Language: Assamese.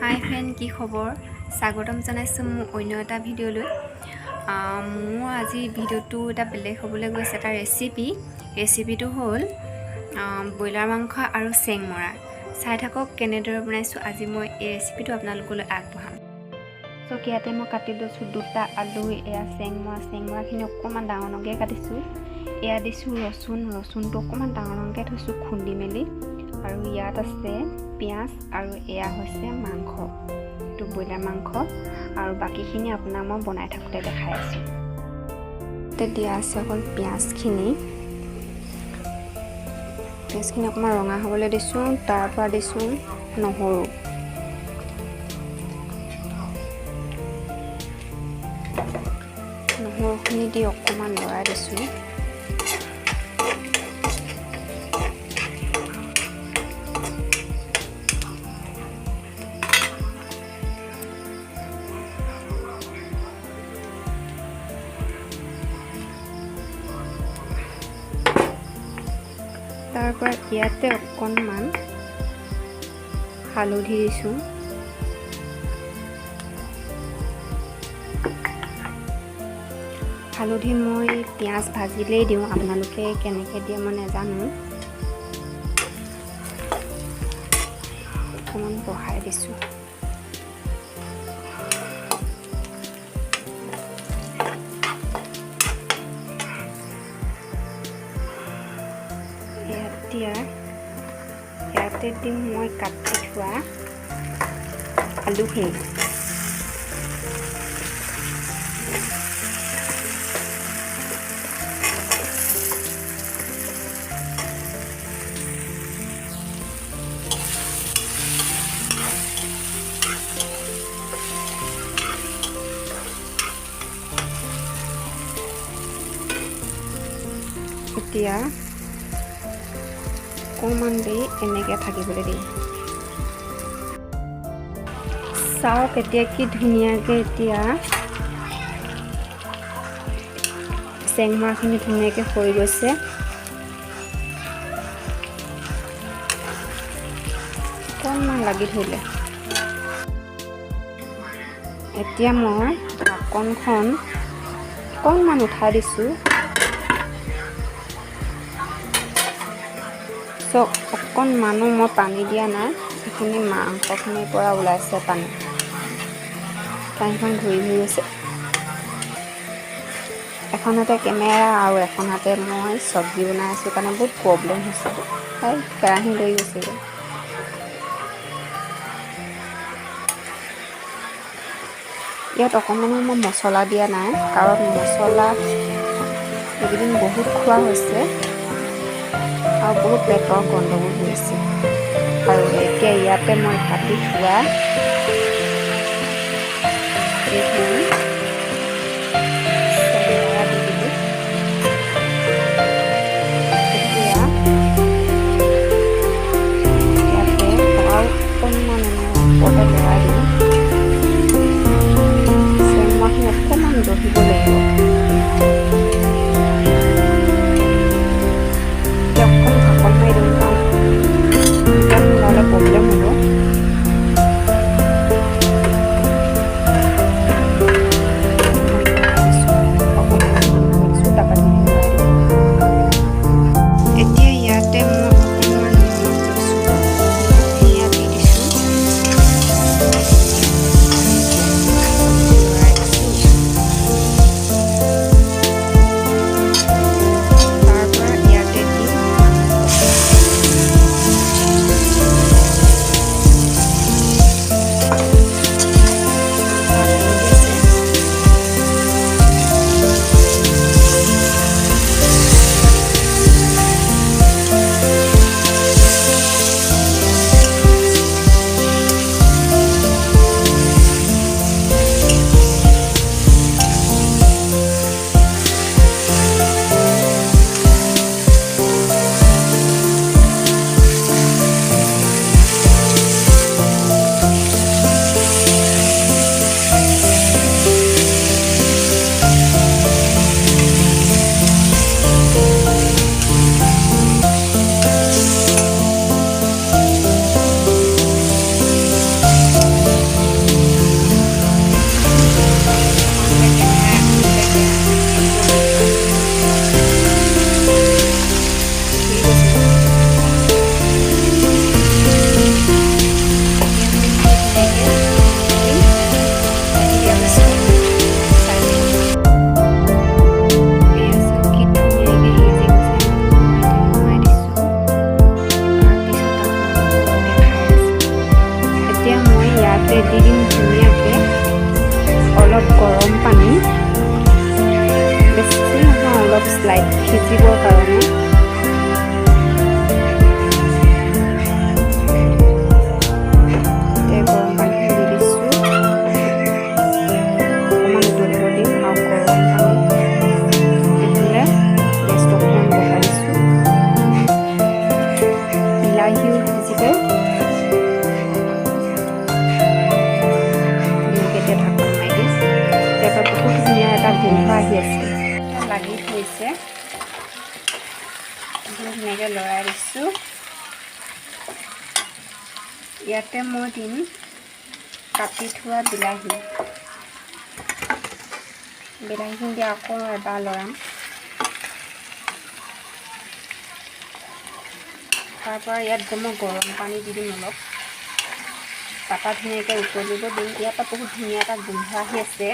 হাই ফ্ৰেণ্ড, কি খবৰ? স্বাগতম জনাইছোঁ মোৰ অন্য এটা ভিডিঅ'লৈ। মোৰ আজি ভিডিঅ'টো এটা বেলেগ হ'বলৈ গৈছে, এটা ৰেচিপি। ৰেচিপিটো হ'ল ব্ৰইলাৰ মাংস আৰু চেংমৰা। চাই থাকক কেনেদৰে বনাইছোঁ। আজি মই এই ৰেচিপিটো আপোনালোকলৈ আগবঢ়াম। চাওক, ইয়াতে মই কাটি লৈছোঁ দুটা আলু, এয়া চেংমৰা। চেংমৰাখিনি অকণমান ডাঙৰ ডাঙৰকৈ কাটিছোঁ। এয়া দিছোঁ ৰচুন, ৰচুনটো অকণমান ডাঙৰ ডাঙৰকৈ থৈছোঁ খুন্দি মেলি। আৰু ইয়াত আছে পিঁয়াজ আৰু এয়া হৈছে মাংস, এইটো ব্ৰইলাৰ মাংস। আৰু বাকীখিনি আপোনাক মই বনাই থাকোঁতে দেখাই আছোঁ। ইয়াতে দিয়া আছে অকল পিঁয়াজখিনি। পিঁয়াজখিনি অকণমান ৰঙা হ'বলৈ দিছোঁ। তাৰপৰা দিছোঁ নহৰু। নহৰুখিনি দি অকণমান লৰাই দিছোঁ। তাৰপৰা ইয়াতে অকণমান হালধি দিছোঁ। হালধি মই পিঁয়াজ ভাজিলেই দিওঁ, আপোনালোকে কেনেকৈ দিয়ে মই নাজানো। অকণমান বঢ়াই দিছোঁ। এতিয়া ইয়াতে দিম মই কাটি থোৱা আলুখিনি। এতিয়া অকণমান দেৰি এনেকৈ থাকিবলৈ দিম। চাওক এতিয়া কি ধুনীয়াকৈ এতিয়া চেংমৰাখিনি ধুনীয়াকৈ হৈ গৈছে। অকণমান লাগি ধৰিলে। এতিয়া মই ঢাকনখন অকণমান উঠাই দিছোঁ। চাওক, অকণমানো মই পানী দিয়া নাই। সেইখিনি মাংসখিনিৰ পৰা ওলাইছে পানী। কেৰাহীখন ঘূৰি ঘূৰি গৈছে। এখন হাতে কেমেৰা আৰু এখন হাতে মই চব্জি বনাই আছোঁ কাৰণে বহুত প্ৰব্লেম হৈছে। এই কেৰাহী লৈ গৈছেগৈ। ইয়াত অকণমানো মই মছলা দিয়া নাই, কাৰণ মছলা এইকেইদিন বহুত খোৱা হৈছে আৰু বহুত পেটৰ গণ্ডগোল হৈ আছে। আৰু এতিয়া ইয়াতে মই কাটি থোৱা এইখিনি চেংমৰা দি দিলোঁ। এতিয়া ইয়াতে আৰু অকণমান এনে ওপৰতে লৰাই দিওঁ। চেংমৰাখিনি অকণমান জহিব লাগিব। এতিয়া অকণ ঢাকন মাৰি দিওঁ, কাৰণ নহ'লে প্ৰব্লেম হ'ব। ইয়াতে দি দিম ধুনীয়াকৈ অলপ গৰম পানী, বেছি নহয়, অলপ শ্লাইট সিজিবৰ কাৰণে। এতিয়া গৰম পানীখিনি দি দিছোঁ। অকণমান উতলিব দিম আৰু গৰম পানী দি পেলাই গেছটো অকণমান বঢ়াই দিছোঁ। বিলাহীও সিজিব ধুনীয়াকৈ। এতিয়া ঢাকন মাৰি দিম। ইয়াৰ পৰা বহুত ধুনীয়া এটা গোন্ধ আহি আছে, লাগি ধৰিছে। ধুনীয়াকৈ লৰাই দিছোঁ। ইয়াতে মই দিম কাটি থোৱা বিলাহী। বিলাহীখিনি দি আকৌ এবাৰ লৰাম। তাৰপৰা ইয়াত মই গৰম পানী দি দিম অলপ। তাৰপৰা ধুনীয়াকৈ উতলিব দিম। ইয়াৰ পৰা বহুত ধুনীয়া এটা গোন্ধ আহি আছে।